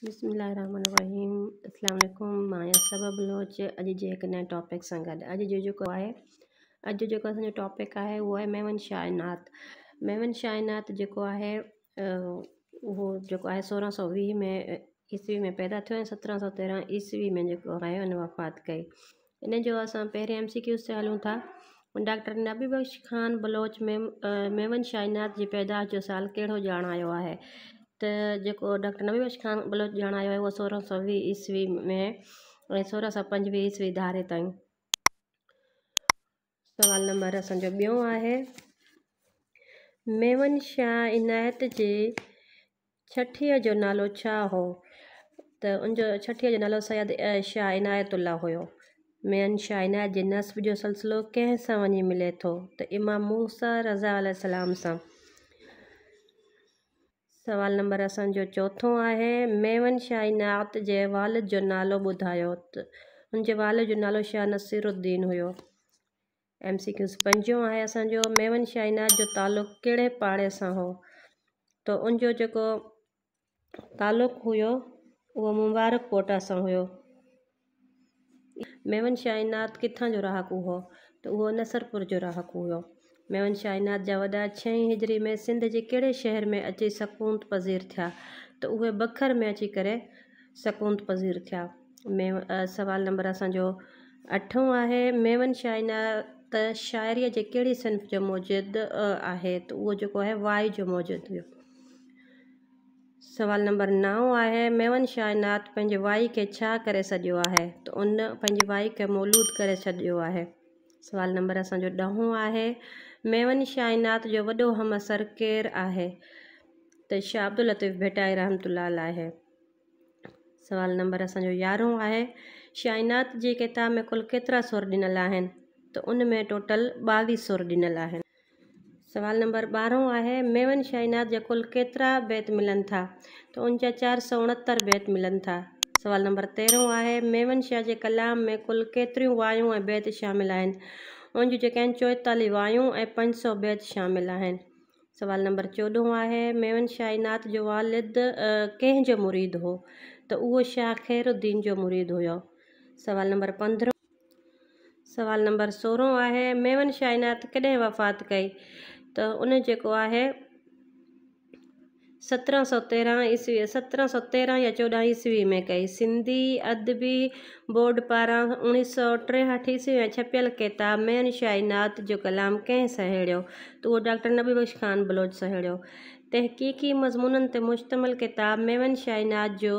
بسم الله الرحمن الرحيم اسلام عليڪم مان آهيان صبا بلوچ اڄ جي هڪ نئين ٽاپڪ سان گڏ اڄ جو جيڪو آهي اڄ جو جيڪو اسانجو ٽاپڪ آهي اهو آهي ميمن شاهه عنات. ميمن شاهه عنات جيڪو آهي اهو جيڪو آهي 1620 ۾ عيسوي ۾ پيدا ٿيو ۽ 1713 عيسوي ۾ جيڪو آهي ان وفات ڪئي. ان جو اسان پهرين ايم سي ڪيوز تي هلون ٿا. ڊاڪٽر نبي بخش خان بلوچ ميمن شاهه عنات جي پيدائش جو سال ڪهڙو ڄاڻايو آهي؟ ته جيڪو ڊاڪٽر نبي بخش خان بلوچ ڄاڻايو آهي اهو 1620 عيسوي ۾ ۽ 1625 عيسوي ڌاري تائين. سوال نمبر اسان جو ٻيو آهي، ميمن شاهه عنايت جي ڇٺيء جو نالو ڇا هو؟ ته ان جو ڇٺيء جو نالو سيد شاهه عنايت الله هيو. ميان شاهه عنايت جي نسب جو سلسلو ڪنهن سان وڃي ملي ٿو؟ ته امام موسيٰ رضا عليه السلام سان. سوال نمبر اسان جو چوٿون آهي، ميون شاهه عنايت جي والد جو نالو ٻڌايو؟ ته ان جي والد جو نالو شاهه نصير الدين هيو. ايم سي ڪيوز پنجون آهي اسان جو، ميون شاهه عنايت جو تعلق ڪهڙي پاڙي سان هو؟ ته ان جو جيڪو تعلق هيو اهو مبارڪ ڪوٽا سان هيو. ميون شاهه عنايت ڪٿان جو رهاڪو هو؟ ته اهو نصرپور جو رهاڪو هيو. ميون شاهه عنايت جا وڏا ڇهين هجري ۾ سنڌ جي ڪهڙي شهر ۾ اچي سڪونت پذير ٿيا؟ ته اهي بکر ۾ اچي ڪري سڪونت پذير ٿيا. سوال نمبر اسان جو اٺون آهي، ميون شاهه عنايت شاعريء جي ڪهڙي صنف جو موجد آهي؟ ته اهو جيڪو آهي وائي جو موجد هيو. سوال نمبر نائون آهي، ميون شاهه عنايت پنهنجي وائي کي ڇا ڪري سڏيو آهي؟ ته ان پنهنجي وائي کي مولود ڪري ڇڏيو آهي. سوال نمبر اسان جو ڏهون آهي، ميون شاهه عنايت جو وڏو همعصر ڪير آهي؟ ته شاهه عبداللطيف ڀٽائي رحمة الله عليه. سوال نمبر اسان جو يارهون آهي، شائنات جي ڪتاب ۾ ڪل ڪيترا سر ڏنل آهن؟ ته ان ۾ ٽوٽل 22 سر ڏنل آهن. سوال نمبر ٻارهون آهي، ميون شائنات جا ڪل ڪيترا بيت ملن ٿا؟ ته ان جا 469 بيت ملن ٿا. سوال نمبر تيرهون آهي، ميون شاهه جي ڪلام ۾ ڪل ڪيتريون وايون ۽ بيت شامل آهن؟ ان جون جيڪي آهن 44 وايون ۽ 500 بيت شامل آهن. سوال نمبر چوڏهون آهي، ميون شاهه عنات جو والد ڪنهن جو مريد هو؟ ته اهو شاهه خير الدين جو مريد هيو. سوال نمبر پندرهون. سوال نمبر سورهون آهي، ميون شاهه عنات ڪڏهن وفات ڪئي؟ ته ان جيڪو آهي 1713 عيسوي 1713 يا 14 عيسوي ۾ ڪئي. سنڌي ادبي بورڊ پاران 1963 عيسوي ۾ ڇپيل ڪتاب ميين شاهه عنات جو ڪلام ڪنهن سهيڙيو؟ ته اهو ڊاڪٽر نبي بخش خان بلوچ سهيڙيو. تحقيقي مضمونن تي مشتمل ڪتاب ميين شاهه عنات جو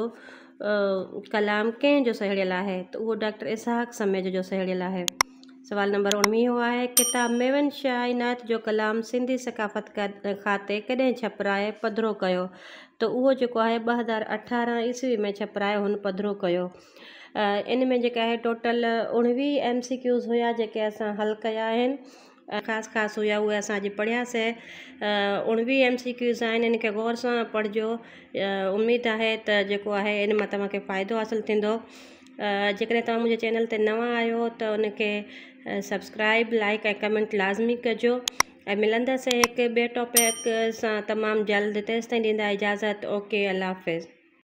ڪلام ڪنهن جو سهيڙيل آهي؟ ته اهو ڊاڪٽر اسحاق سميجو جو سهيڙيل آهي. سوال نمبر اڻويهون آهي، ڪتاب ميون شاهه عنايت جو ڪلام سنڌي ثقافت کاتي ڪڏهن ڇپرائي پڌرو ڪيو؟ ته اهو جيڪو آهي 2018 عيسوي ۾ ڇپرائي هن پڌرو ڪيو. ان ۾ جيڪا آهي ٽوٽل 19 ايم سي ڪيوز هيا جيڪي اسان حل ڪيا آهن. خاص خاص هيا اهي اسان اڄ پڙهياسي. 19 ايم سي ڪيوز آهن ان کي غور سان پڙهجو. اميد آهي ته جيڪو آهي ان مان توهان کي فائدو حاصل ٿيندو. جيڪڏهن توهان منهنجي چينل تي نوان آهيو ته ان کي سبسڪرائب لائڪ ۽ ڪمينٽ لازمي ڪجو ۽ ملندس هڪ ٻئي ٽاپڪ سان تمام جلد تيستائين ڏيندا اجازت اوڪي الله حافظ.